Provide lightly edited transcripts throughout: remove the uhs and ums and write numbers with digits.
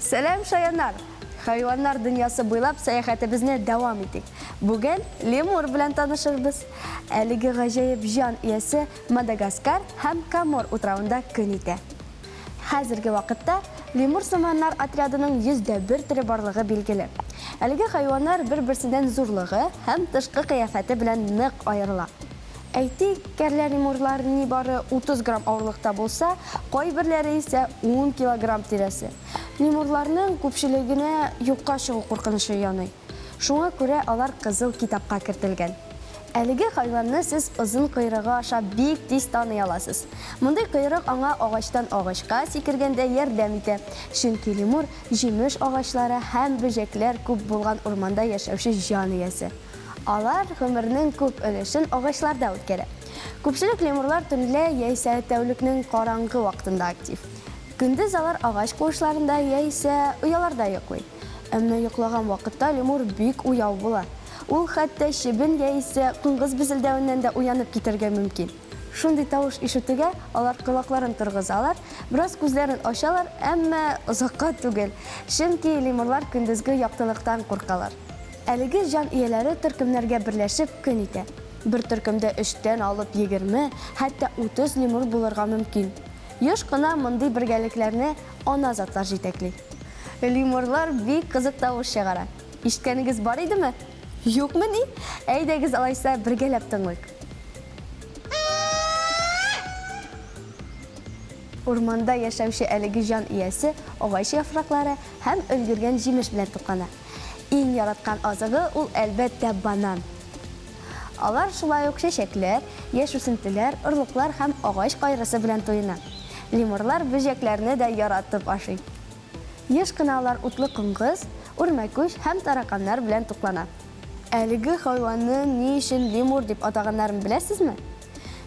Сәлам, шаяннар! Хайваннар дөньясы буйлап сәяхәтебезне дәвам итик. Бүген лемур белән танышырбыз. Әлеге гаҗәеп җан иясе Мадагаскар һәм Комор утравында көн итә. Хәзерге вакытта лемурсыманнар отрядының 101 төре барлыгы билгеле. Әлеге хайваннар бер-берсеннән зурлыгы һәм тышкы кыяфәте белән нык аерыла. Әйтик, кәрлә лемурлар нибары 30 грамм авырлыкта булса, кайберләре исә 10 килограмм тирәсе. Лемурларның күпчелегенә юкка чыгу куркынычы яный. Шуңа күрә алар Кызыл китапка кертелгән. Әлеге хайванны сез озын койрыгы аша бик тиз таный аласыз. Мондый койрык аңа агачтан агачка сикергәндә ярдәм итә, чөнки лемур җимеш агачлары һәм бөҗәкләр күп булган урманда яшәүче җан иясе. Алар гомернең күп өлешен агачларда үткәрә. Күпчелек лемурлар төнлә яисә тәүлекнең караңгы вакытында актив. Көндез алар агач куышларында яисә ояларда йоклый. Әмма йоклаган вакытта лемур бик уяу була. Ул хәтта чебен яисә коңгыз безелдәвеннән дә уянып китәргә мөмкин. Шундый тавыш ишетүгә, алар колакларын торгызалар, бераз күзләрен ачалар, әмма озакка түгел, чөнки лемурлар көндезге яктылыктан куркалар. Әлеге җан ияләре төркемнәргә берләшеп көн итә. Бер төркемдә өчтән алып 20, хәтта 30 лемур булырга мөмкин. Еш кына мондый бергәлекләрне ана затлар җитәкли. Лемурлар бик кызык тавыш чыгара. Ишеткәнегез бар идеме? Юкмыни? Әйдәгез алайса бергәләп тыңлыйк. Урманда яшәүче әлеге җан иясе агач яфраклары һәм өлгергән җимеш белән туклана. Иң яраткан азыгы ул, әлбәттә, банан. Алар шулай ук чәчәкләр, яшь үсентеләр, орлыклар һәм агач кайрысы белән туена. Лемурлар бөҗәкләрне дә яратып ашый. Еш кына алар утлы коңгыз, үрмәкүч һәм тараканнар белән туклана. Әлеге хайванны ни өчен лемур дип атаганнарын беләсезме?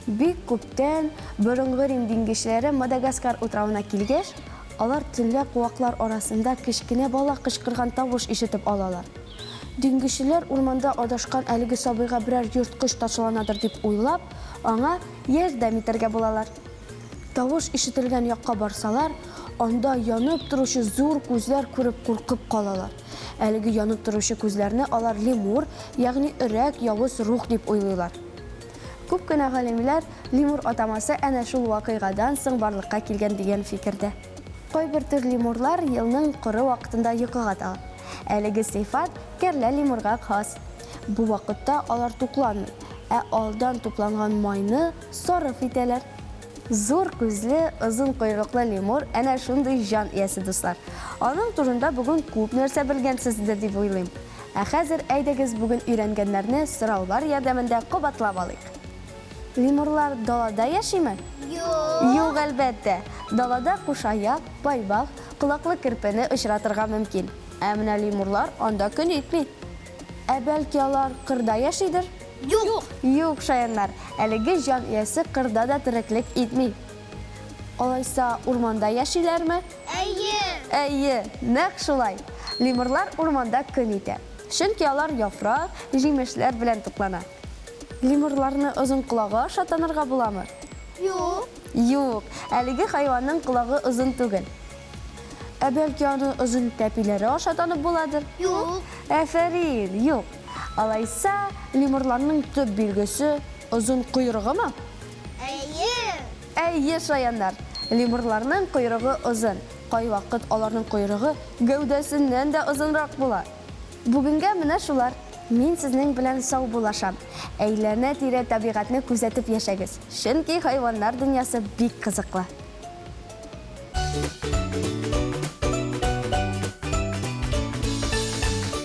Бик күптән, борынгы Рим диңгезчеләре Мадагаскар утравына килгәч, алар төнлә куаклар арасында кечкенә бала кычкырган тавыш ишетеп алалар. Диңгезчеләр урманда адашкан әлеге сабыйга берәр ерткыч ташланадыр дип уйлап, аңа ярдәм итәргә булалар. Тавыш ишетелгән якка барсалар, анда янып торучы зур күзләр күреп куркып калалар. Әлеге янып торучы күзләрне алар лемур, ягъни өрәк, явыз рух дип уйлыйлар. Күп кенә галимләр лемур атамасы әнә шул вакыйгадан соң барлыкка килгән дигән фикердә. Кайбер төр лемурлар елның коры вакытында йокыга тала. Әлеге сыйфат кәрлә лемурга хас. Бу вакытта алар тукланмый, ә алдан тупланган майны сарыф итәләр. Зур күзле, озын койрыклы лемур әнә шундый җан иясе, дуслар. Аның турында бүген күп нәрсә белгәнсездер дип уйлыйм. Ә хәзер әйдәгез бүген өйрәнгәннәрне сораулар ярдәмендә кабатлап алыйк. Лемурлар далада яшиме? Юк. Юк, әлбәттә. Далада кушаяк, байбак, колаклы керпене очратырга мөмкин. Ә менә лемурлар анда көн итми. Ә бәлки алар кырда яшидер? Юк. Юк, шаяннар, әлеге җан иясе кырда да тереклек итми. Алайса, урманда яшиләрме? Әйе. Әйе, нәкъ шулай. Лемурлар урманда көн итә. Чөнки алар яфрак, җимешләр белән туклана. Лемурларны озын колагы аша танырга буламы? Юк. Юк, әлеге хайванның колагы озын түгел. Ә бәлки аны озын тәпиләре аша танып буладыр? Юк. Афәрин, юк. Алайса, лемурларның төп билгесе озын койрыгымы? Әйе. Әйе, шаяннар. Лемурларның койрыгы озын. Кайвакыт аларның койрыгы гәүдәсеннән дә озынрак була. Бүгенгә менә шулар. Мин сезнең белән саубуллашам. Әйләнә-тирә табигатьне күзәтеп яшәгез, чөнки хайваннар дөньясы бик кызыклы.